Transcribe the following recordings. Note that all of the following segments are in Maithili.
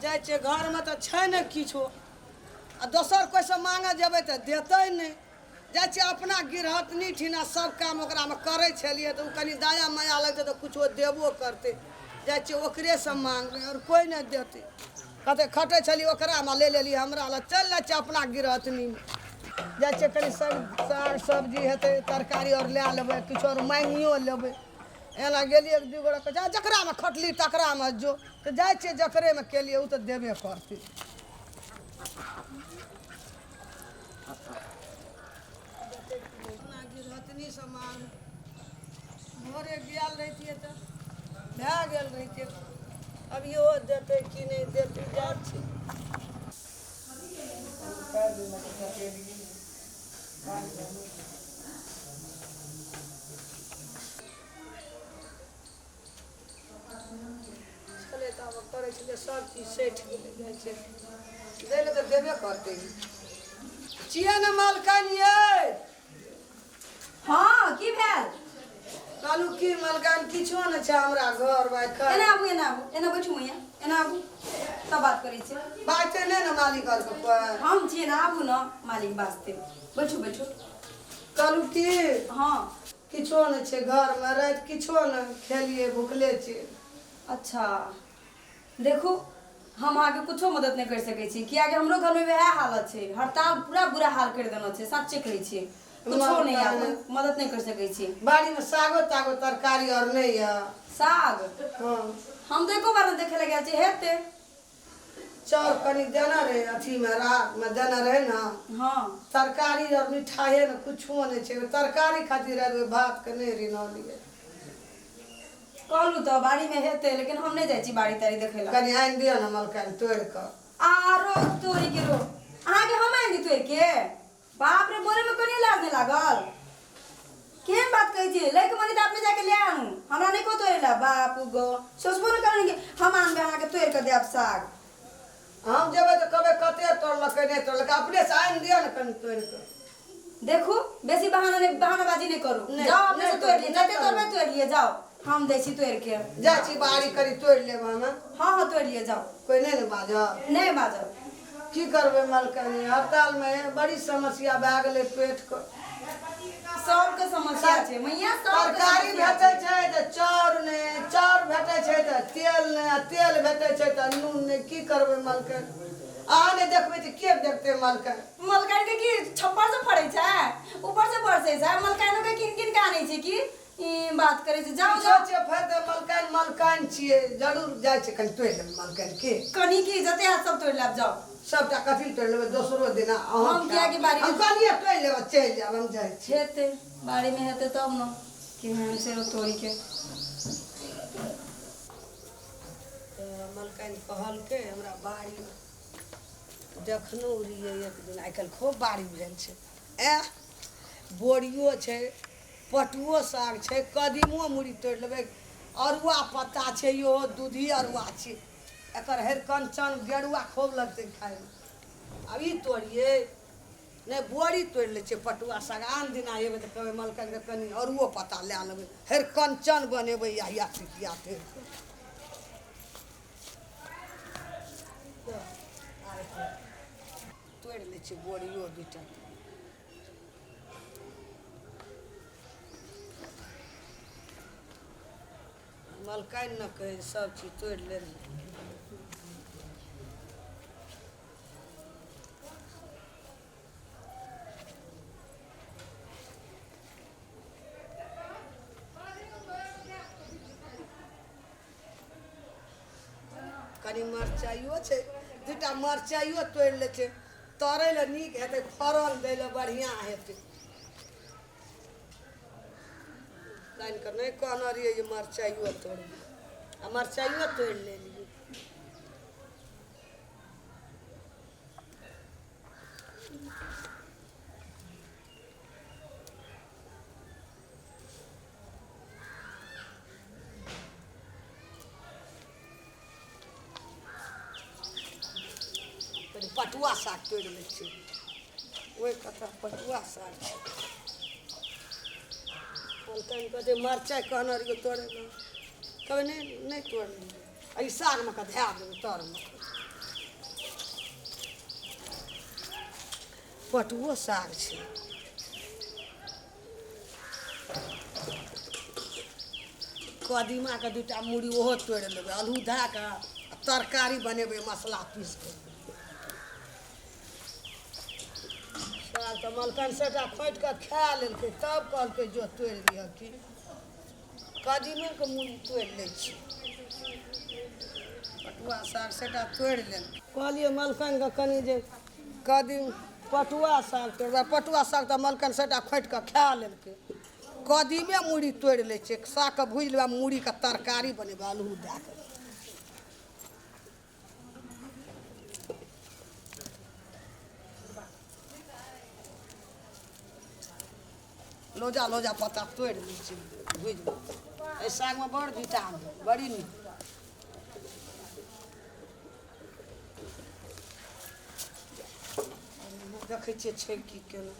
जाइ छियै घरमे तऽ छै नहि किछो आ दोसर कोइसँ मांगऽ जेबै तऽ देतै नहि जाइ छियै अपना गिरहतनी ठिना सब काम ओकरामे करै छलियै तऽ ओ कनि दया माया लगतै तऽ किछो देबो करतै जाइ छियै ओकरेसँ मांगबै आओर कोइ नहि देतै कहतै खटै छलियै ओकरामे ले लेलियै हमरा लग चलि जाइ छियै अपना गिरहतनीमे जाइ छियै कनि सब साग सब्जी हेतै तरकारी आओर लए लेबै किछो आओर माङ्गियो लेबै एना गेलियै एक दू गोटा कहै छै जकरामे खटली तकरामे जो तऽ जाइ छियै जकरेमे केलियै ओ तऽ देबे करतै अपना गिरहतनी समान भोरे गेल रहितियै तऽ भए गेल रहितियै अब इहो देतै कि नहि देतै जाइ छी छलै तऽ आब करै छलियै सब चीज सठि गेलै जाइ छै दै लए तऽ देबे करतै छियै ने मालकाइन यै। हँ, की भेल? कहलहुँ की मालकाइन, किछो नहि छै हमरा घर बाइ। एना आबू, एना आबू, एना बैठू मैया, एना आबू, सब बात करै छियै। बाजतै नहि ने मालिक आरके कोइ? हम छियै ने, आबू ने मालिक बाजतै, बैठू बैठू। कहलहुँ की, हँ, किछो नहि छै घरमे, राति किछो नहि खेलियै, भुखले छियै। अच्छा देखू, हम अहाँके कुछो मदद नहि करि सकै छी, कियाकि हमरो घरमे वएह हालत छै। हड़ताल पूरा बुरा हाल करि देने छै। सच्चे कहै छी, कुछो नहि यऽ, मदद नहि करि सकै छी। बाड़ीमे सागो तागो तरकारी आओर नहि यऽ? साग? हँ। हम तऽ एको बार नहि देखै लए गेल छी, हेतै। चाउर कनि देने रहै अथीमे, राहमे देने रहै ने। हँ। तरकारी आओर मिठाइए ने कुछो नहि छै। तरकारी खातिर रातिमे भातके नहि रिनलियै। कहलहुँ तऽ बाड़ीमे हेतै, लेकिन हम नहि जाइ छी बाड़ी ताड़ी देखै लए। कनि आनि दिअ ने मलकानि तोड़ि कऽ। आरो तोड़ि के रो, अहाँके हम आनि दी तोड़ि के? बाप रे, बोलैमे कनियो लाज नहि लागल? केहन बात कहै छियै? लैके मने तऽ अपने जाके ले आनू, हमरा नहि कहू तोड़ै लए। बाप गो, सोचबो नहि करू कि हम आनबै, अहाँके तोड़ि कऽ देब साग। हम जेबै तऽ कहबै कते तोड़लकै, नहि तोड़लकै। अपनेसँ आनि दिअ ने कनि तोड़ि कऽ। देखू, बेसी बहाना नहि, बहानाबाजी नहि करू। नहि, जाउ, अपने नहि से तोड़ि लिअ। नहि जते तोड़बै तोड़बै। तोड़ि लिअ, जाउ, हम दै छी तोड़ि के। जाइ छी बाड़ी, कनि तोड़ि लेब हम। हँ हँ, तोड़ि लिअ, जाउ। कोइ नहि ने बाजत? नहि बाजब। की करबै मलकानी, हड़तालमे बड़ी समस्या भए गेलै पेटके। सबके समस्या छै मैया, सबके तरकारी समस्या। भेटै छै तऽ चाउर नहि, चाउर भेटै छै तऽ तेल नहि, आ तेल भेटै छै तऽ नून नहि। की करबै मलकानी? अहाँ नहि देखबै तऽ के देखतै मलकानी? मलकाइन के की छप्पर से फड़ै छै, ऊपर से बरसै छै? मलकाइनो के कीन कीन के आनै छै की? ई बात करै छै, जाउ। किछो जाउ। छै फायदा मलकानि, मलकानि छियै। जरूर जाइ छै, कनि तोड़ि लेबै मलकानि के। कनि की, जते हाथ सब तोड़ि लेब, जाउ। सबटा कथी लए तोड़ि लेबै? दोसरो दिना अहाँ हम किया कि बाड़ी हम कहलियै तोड़ि लेबै, चलि जायब, हम जाइ छी। हेतै बाड़ीमे, हेतै तब ने। केहन छै तोड़ि के? तऽ मलकानि कहलकै हमरा बाड़ीमे देखनो रहियै एक दिन। आइ काल्हि खूब बाड़ी भेल छै। एह, बोरियो छै, पटुओ साग छै, कदीमो मूड़ी तोड़ि लेबै, अरुआ पत्ता छै, इहो दूधी अरुआ छै। एकर हरिकञ्चन गेरुआ खूब लगतै खायमे। आब ई तोड़ियै नहि, बोरी तोड़ि लै छियै, पटुआ साग। आन दिना अयबै तऽ कहबै मलकानिके कनि अरुओ पत्ता लए लेबै, हरिकञ्चन बनेबै या टिकिया तोड़ि कऽ। तोड़ि लै छियै बोरियो दूटा। मलकानि ने कहै सब चीज तोड़ि लेली। कनि मरचाइयो छै, दूटा मरचाइयो तोड़ि लै छै, तरै लए नीक हेतै, फड़ल दै लए बढ़िआँ हेतै। आनि कऽ नहि कहने रहियै जे मरचाइयो तोड़बै, आ मरचाइयो तोड़ि लेलियै। कनि पटुआ साग तोड़ि लै छियै। ओहि कतऽ पटुआ साग छै? कहलकनि कहै मरचाइ कहने रहियै तोड़ै लए, कहबै नहि, नहि तोड़लियै। आ ई सागमे कऽ धए देबै तरमे। पटुओ साग छै। कदीमाके 2टा मूड़ी ओहो तोड़ि लेबै, आलू धए कऽ आ तरकारी बनेबै मसला पीस कऽ। साग तऽ मलकन सबटा खोँटि कऽ खा लेलकै, तब कहलकै जो तोड़ि लिहऽ। की कदीमेके मूड़ी तोड़ि लै छी, पटुआ साग सबटा तोड़ि लेलकै। कहलियै मलकनके कनि जे कदीम पटुआ साग तोड़बै, पटुआ साग तऽ मलकन सबटा खोँटि कऽ खा लेलकै। कदीमे मूड़ी तोड़ि लै छियै, सागके भूजि लेबै, मूड़ीके तरकारी बनेबै आलू दए कऽ। लोजा लोजा पत्ता तोड़ि लै छियै, भूजि एहि सागमे बड़ विटामिन, बड़ी नीक। देखै छियै छै की केना।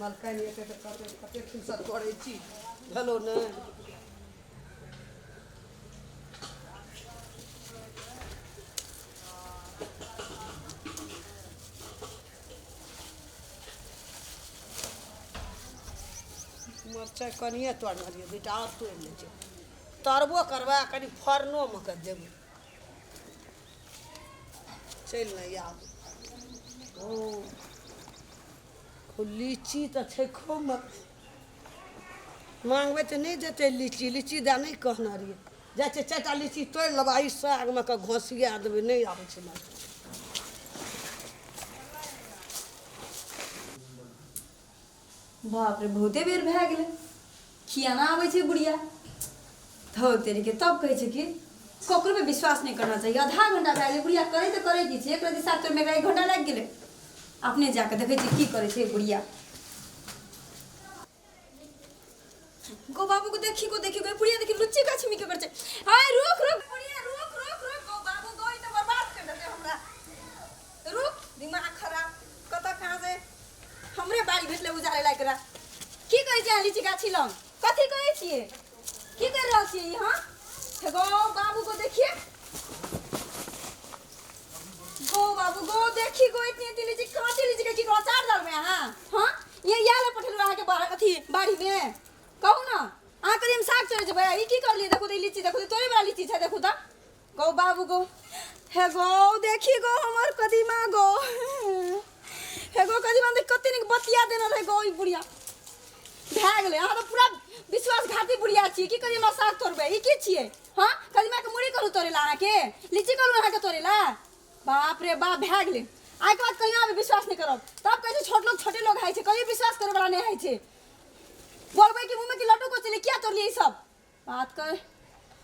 मलकानि एतै तऽ कहतै कतेक खिनसँ करै छी, भेलौ नहि। मरचाइ कनिए तोड़ने रहियै, 2टा आओर तोड़ि लै छियै, तरबो करबै आ कनि फड़नोमे कऽ देबै। चलि ने आब। ओ लीची तऽ छै खूब, मांगबै तऽ नहि देतै लीची। लीची दए नहि कहने रहियै। जाइ छियै 4टा लीची तोड़ि लेबै, ई सागमे कऽ घोसिया देबै। नहि आबै छै। बाप रे, बहुते बेर भए गेलै, किया ना आबै छै बुढ़िया? धौ तेरीके, तब कहै छै कि ककरो पे विश्वास नहि करना चाहिए। आधा घंटा भए गेलै, बुढ़िया करै तऽ करै की छै? एक रति साग तोड़मे एकरा 1 घंटा लागि गेलै। अपने जाके देखै छियै की करै छै बुढ़िया। गो बाबू को देखी, को देखी गो बुढ़िया, देखी लुच्ची गाछी में के कर छै। हाय, रुक रुक बुढ़िया, रुक रुक रुक। गो बाबू गो, ई तऽ बर्बाद कर देलकै हमरा। रुक, दिमाग खराब कतऽ कहाँ से हमरे बाड़ी भेटलै उजाड़े ला एकरा। की करै छियै अहाँ लीची गाछी लग? कथी करै छियै? की कर रहल छियै ई? हाँ हे गो बाबू को देखिए, गो बाबू गो, देखी गो, इतनी इतनी लीची, कांचे लीची के की करो? अचार डालबै अहाँ? हाँ, ये इएह लए पठेलहुँ अहाँके अथी बाड़ी में? कहू ने अहाँ, कहलियै हम साग तोड़े जेबै, ई की करलियै? देखू तऽ ई लीची, देखू तऽ तोड़े वाला लीची छै। देखू तऽ गो बाबू गो, हे गो देखी गो हमर कदीमा गो, हे गो कदीमा देख, कते नीक बतिया देने रहे गो ई बुढ़िया। भए गेलै, अहाँ तऽ पूरा विश्वासघाती बुढ़िया छियै। की करियै, हमरा साग तोड़बै? ई की छियै? हँ, कदीमाके मूड़ी कहलहुँ तोड़ै लए अहाँके, लीची कहलहुँ अहाँके तोड़ै लए। बाप रे बाप, भए गेलै। आइके बाद कहियो अहाँ विश्वास नहि करब। तब कहै छै छोट लोग छोटे लोग होइ छै, कहियो विश्वास करे वाला नहि होइ छै। बोलबै कि मुँहमे कि लड्डू को चली किया तोड़लियै? ई सब बात कर।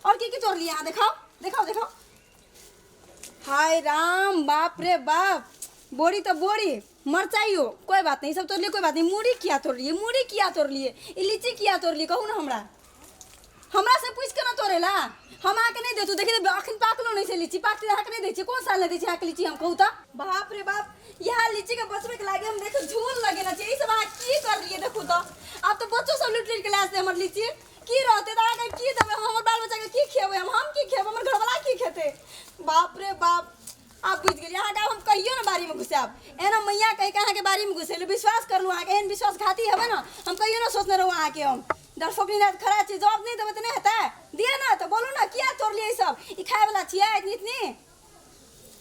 और की की तोड़लियै अहाँ? देखाओ देखाओ देखाओ। हाय राम, बाप रे बाप, बोरी तऽ बोरी, मरचाइयो, कोई बात नहीं, ई सब तोड़लियै, कोई बात नहीं। मूड़ी किया तोड़लियै? मूड़ी किया तोड़लियै? ई लीची किया तोड़लियै? कहू ने हमरा। हमरा से पूछि के ना तोड़ेला? हम अहाँके नहि देतू। देखी तऽ, अखन पाकलो नहि छै लीची। पाकतै तऽ अहाँके नहि दै छियै। कोन साल नहि दै छियै अहाँके लीची हम? कहू तऽ। बाप रे बाप, इएह लीचीके बचबैके लागे हम देखू झूल लगेने छियै। ई सब अहाँ की करलियै? देखू तऽ, आब तऽ बच्चो सब लूटि लूटि के लए जेतै हमर लीची। की रहतै तऽ अहाँके की देबै हम? हमर बाल बच्चाके की खियेबै हम? हम की खेबै? हमर घरवला की खेतै? बाप रे बाप, आब बुझि गेलियै अहाँके। आब हम कहियो ने बाड़ीमे घुसायब। एना मैया कहि कऽ अहाँके बाड़ीमे घुसेलहुँ, विश्वास करलहुँ अहाँके। एहन विश्वासघाती हेबै ने, हम कहियो ने सोचने रहूँ अहाँके। हम डरफोकनी रात खड़ा छी, जवाब नहि देबै तऽ नहि हेतै? दिअ ने तऽ, बोलू ने, किया तोड़लियै ई सब? ई खायवला छियै इतनी इतनी?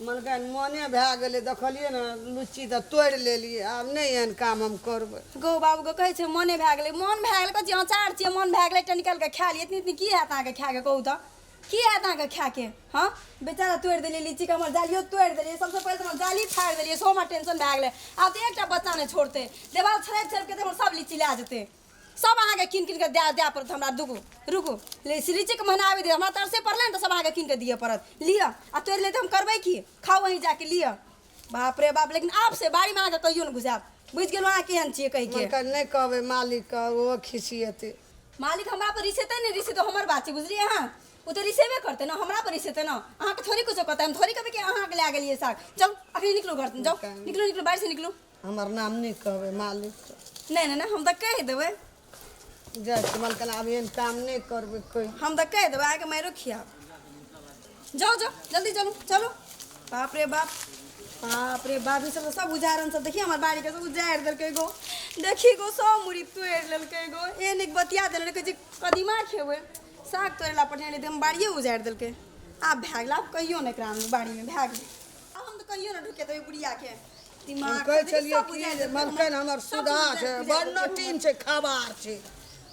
मलकाइन, मोने भए गेलै, देखलियै ने लुच्ची तऽ तोड़ि लेलियै। आब नहि एहन काम हम करबै। गौ बाबू गौ, कहै छै मोने भए गेलै, मोन भए गेलै। कहै छी अचार छियै, मोन भए गेलै, एकटा निकालि कऽ खा लियै। इतनी इतनी की हैत अहाँके खाके? कहू तऽ, की हैत अहाँके खाके? हँ, बेचारा तोड़ि देलियै लीचीके, हमर जालियो तोड़ि देलियै। सबसँ पहिले तऽ हमर जाली फाड़ि देलियै, सेहो हमरा टेंशन भए गेलै। आब तऽ एकटा बच्चा नहि छोड़तै, देवाल छड़पि छड़पि कऽ तऽ हमर सब लीची लए जेतै। सब अहाँके कीन कीन कऽ दए दए पड़त हमरा। दुगो रुकू, लीचीके महीना आबि दे, हमरा तरसे पड़लै ने तऽ सब अहाँके कीन कऽ दिअ पड़त। लिअ, आ तोड़ि ले तऽ हम करबै की? खाउ वहीं जाके, लिअ। बाप रे बाप, लेकिन आब से बाड़ीमे अहाँके कहियो नहि घुसायब। बुझि गेलहुँ अहाँ केहन छियै कहिके। मलकाइन, नहि कहबै मालिकके, ओहो खिसिएतै। मालिक हमरा पर रिसेतै नहि रिसेतै हमर बात छै, बुझलियै अहाँ? ओ तऽ रिसेबे करतै ने, हमरा पर रिसेतै ने, अहाँके थोड़े कुछो कहतै। हम थोड़े कहबै कि अहाँके लए गेलियै साग। चलू, अखनी निकलू घर, जाउ, निकलू निकलू, बाहर से निकलू। हमर नाम नहि कहबै मालिकके। नहि नहि नहि, हम तऽ कहि देबै। जाइ छी मलकाइन, आब एहन काम नहि करबै कोइ। हम तऽ कहि देबै, अहाँके मारियो खियाब। जाउ जाउ, जल्दी चलू चलू। बाप रे बाप, बाप रे बाप, ई सब तऽ सब उजारन सब देखी हमर बाड़ी के सब उजारि देलकै गो। देखी गो, सब मुड़ी तोड़ि लेलकै गो। एहन नीक बतिया देलकै, कहै छै कदीमा खेबै, साग तोड़ै ला पठेने रहियै, हम बाड़िए उजारि देलकै। आब भए गेल, आब कहियो नहि एकरा बाड़ीमे भए गेलै। आब हम तऽ कहियो नहि ढुके देबै बुढ़ियाके। हम दिमाग कहै देखी छलियै सब कि उजारि जे देलकै। मलकाइन हमर सब सुधा उजारि छै, उजारि बड़ देलकै। नटीन छै, खबार छै।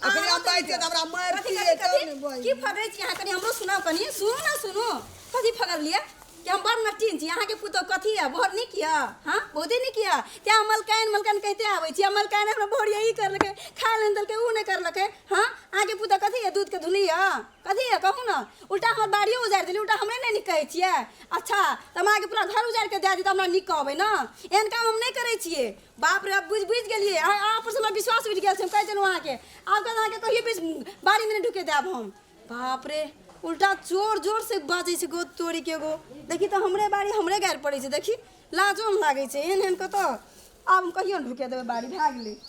अखनी हम बैठियै तऽ हमरा कथी मारितियै कथी तब कथी ने बहिन। की फगरै छी अहाँ? कनि हमरो सुनाउ, कनि सुनू ने, सुनू कथी फगरलियै कि हम बड़ नटीन छी। अहाँके पुतहु कथी यऽ? बड़ नीक यऽ? हाँ, बहुते नीक यऽ। तेँ मलकाइन मलकाइन कहिते आबै छी, मलकाइन हमरा बड़ यऽ, ई करलकै, खाय लए नहि देलकै, उ नहि करलकै। हाँ, अहाँके पुतहु कथी यऽ? दूधके धुली यऽ? कथी यऽ कहू ने? उल्टा हमर बाड़ियो उजाड़ि देली, उल्टा हमरे नहि नीक कहै छियै। अच्छा, तऽ हम अहाँके पूरा घर उजाड़ि कऽ दए दी तऽ हमरा नीक कहबै ने? एहन काम हम नहि करै छियै। बाप रे, बुझि बुझि गेलियै। अहाँ पर से हमरा विश्वास उठि गेल छै। हम कहि देलहुँ अहाँके, आब कहत अहाँके कहियो बीच बाड़ीमे नहि ढुके देब हम। बाप रे, उल्टा जोर जोर से बाजै छै गो तोरी के गो। देखी तऽ हमरे बाड़ी हमरे गारि पड़ै छै। देखी, लाजो नहि लागै छै एहन एहन कतऽ। आब हम कहियो नहि ढुके देबै बाड़ी, भए गेलै।